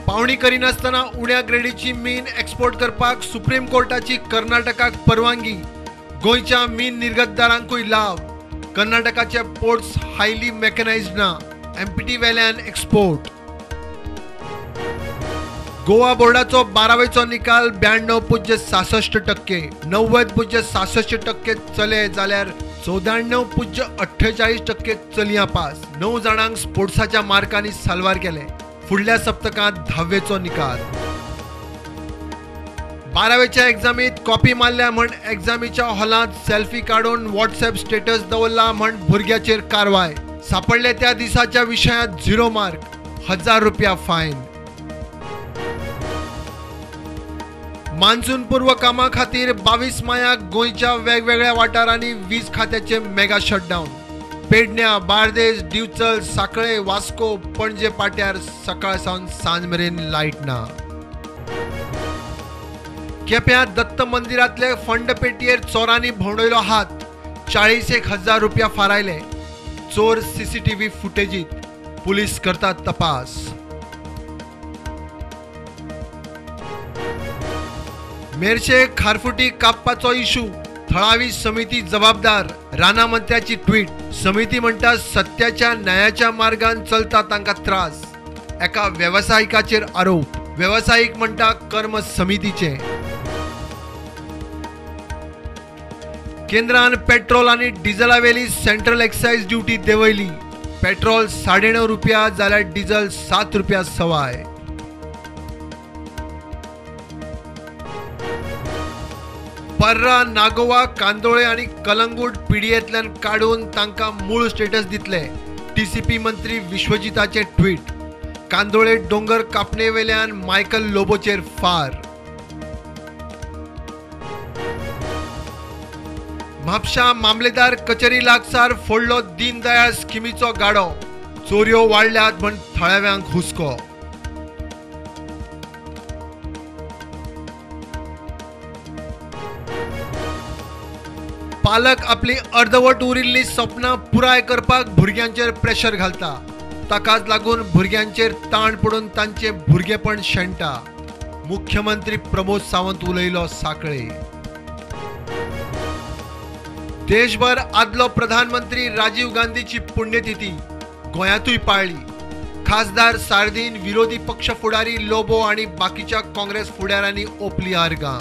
पावणी करिनासतना उण्या ग्रेडीची मीन एक्सपोर्ट करपाक सुप्रीम कोर्टाची कर्नाटकाक परवानगी. गोंयच्या मीन निर्गतदारांकूय लाव. कर्नाटकाचे पोर्ट्स हायली मेकॅनायज्ड ना. एमपीटी वेल्यान एक्सपोर्ट. गोवा बोर्डाचो 12वेचो निकाल 92.66%, 90.66% चले जाल्यार 94.48% चलयां पास. 9 जाणांक स्पोर्ट्साच्या मार्कांनी साल्वार केले. फुडल्या सप्तकांत 10वेचो निकाल. 12वेच्या एग्जामीत कॉपी मारल्या म्हण एग्जामीच्या हॉलांत सेल्फी काडून व्हॉट्सएप स्टेटस दवरला म्हण भुरग्याचेर कारवाय. सापडले त्या दिसाच्या विशयांत 0 मार्क, 1000 रुपया फायन. मान्सून पूर्व कामा खातीर 22 मायाक गोंयच्या वेगवेगळ्या वाठारांनी वीज खात्याचे मेगा शटडावन. पेडण्या, बार्देस, दिवचल, सांखळे, वास्को, पणजे पाट्यार सकाळ सावन सांज मेरेन लायट ना. केप्यां दत्त मंदिरांतले फंड पेटयेर चोरांनी भोंवडयलो हात. 41,000 रुपया फारायले. चोर सीसीटीव्ही फुटेजीत. पुलीस करतात तपास. मेरशे खारफुटी कापपाचो इशू, थळावी समिती जबाबदार. राना मंत्र्याची ट्वीट. समिती म्हणटा सत्याच्या न्यायाच्या मार्गान चलता तांकां त्रास. एका वेवसायिकाचेर आरोप. वेवसायीक म्हणटा कर्म समितीचे. केंद्रान पेट्रोल आनी डिझलावेली सेंट्रल एक्सायज ड्युटी देंवयली. पेट्रोल 9.5 रुपया जाल्यार डिझल 7 रुपया सवाय. पर्रा, नागोवा, कांदोळे आनी कलंगूट पिडयेंतल्यान काडून तांकां मूळ स्टेटस दितले. टीसीपी मंत्री विश्वजिताचें ट्वीट. कांदोळे दोंगर कापणेवेल्यान मायकल लोबोचेर फार. म्हापशा मामलेदार कचेरी लागसार फोडलो दीनदयाळ स्किमीचो गाडो. चोरयो वाडल्यात म्हण थळाव्यांक हुस्को. पालक आपली अर्दवट उरिल्ली सपनां पुराय करपाक भुरग्यांचेर प्रेशर घालता. ताकाच लागून भुरग्यांचेर ताण पडून तांचे भुरगेपण शेणटा. मुख्यमंत्री प्रमोद सावंत उलयलो सांखळे. देशभर आदलो प्रधानमंत्री राजीव गांधीची पुण्यतिथी गोंयांतूय पाळ्ळी. खासदार सार्दीन, विरोधी पक्ष फुडारी लोबो आनी बाकीच्या काँग्रेस फुडाऱ्यांनी ओपली आर्गां.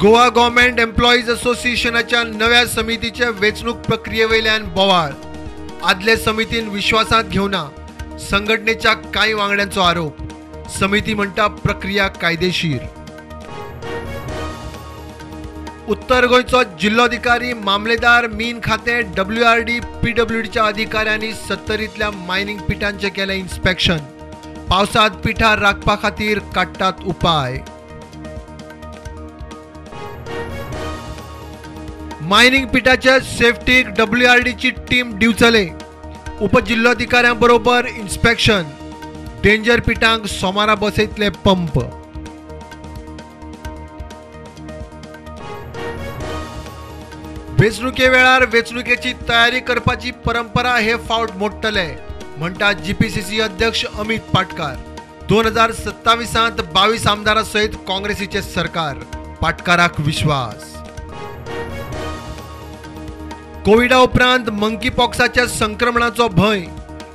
गोवा गव्हर्मेंट एम्प्लॉईज असोसिएशनाच्या नव्या समितीचे वेंचणूक प्रक्रियेवेल्यान बोवाळ. आदले समितीन विश्वासांत घेवना संघटनेच्या कांय वांगड्यांचो आरोप. समिती म्हणटा प्रक्रिया कायदेशीर. उत्तर गोंयचो जिल्लोधिकारी, मामलेदार, मीन खातें, डब्ल्यूआरडी, पीडब्ल्यूडीच्या अधिकाऱ्यांनी 70तल्या मायनिंग पिठांचें केलें इन्स्पेक्शन. पावसांत पिठां राखपा खातीर काडटात उपाय. मायनिंग पिठाच्या सेफ्टीक डब्ल्यूआरडीची टीम दिवचले. उपजिल्लोधिकाऱ्यां बरोबर इन्स्पेक्शन. डेंजर पिठांक सोमारा बसयतले पंप. वेंचणुके वेळार वेंचणुकेची तयारी करपाची परंपरा हे फावट मोडटले म्हणटा जीपीसीसी अध्यक्ष अमित पाटकार. 2027 22 आमदारां सयत काँग्रेसीचे सरकार. पाटकाराक विश्वास. कोविडा उपरांत मंकी पॉक्साच्या संक्रमणाचो भंय.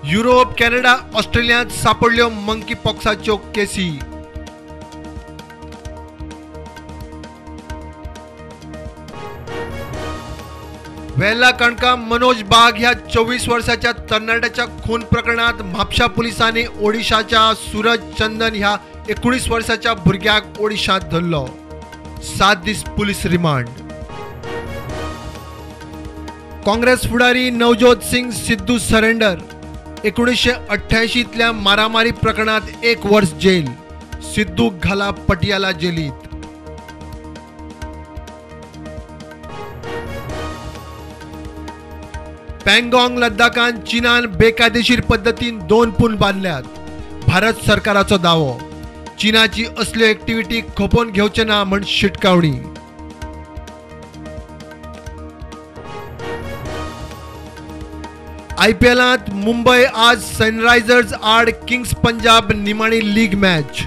युरोप, कॅनडा, ऑस्ट्रेलियांत सापडल्यो मंकी पॉक्साच्यो केसी. वेल्ला कणका मनोज बाग ह्या 24 वर्साच्या तरणाट्याच्या खून प्रकरणात म्हापशा पुलिसांनी ओडिशाच्या सूरज चंदन ह्या 19 वर्साच्या भुरग्याक ओडिशांत धरलो. 7 दीस पुलीस रिमांड. काँग्रेस फुडारी नवज्योत सिंग सिद्धू सरेंडर. 1988तल्या मारामारी प्रकरणात 1 वर्ष जेल. सिद्धूक घाला पटियाला जेलीत. पँगॉंग लद्दाखान चीनान बेकायदेशीर पद्दतीन 2 पूल बांदल्यात. भारत सरकाराचो दावो. चीनाची असल्यो एक्टिविटी खपोवन घेवचे ना म्हण शिटकावणी. आयपीएलांत मुंबय आज सनरायझर्स आड किंग्स पंजाब निमाणी लीग मॅच.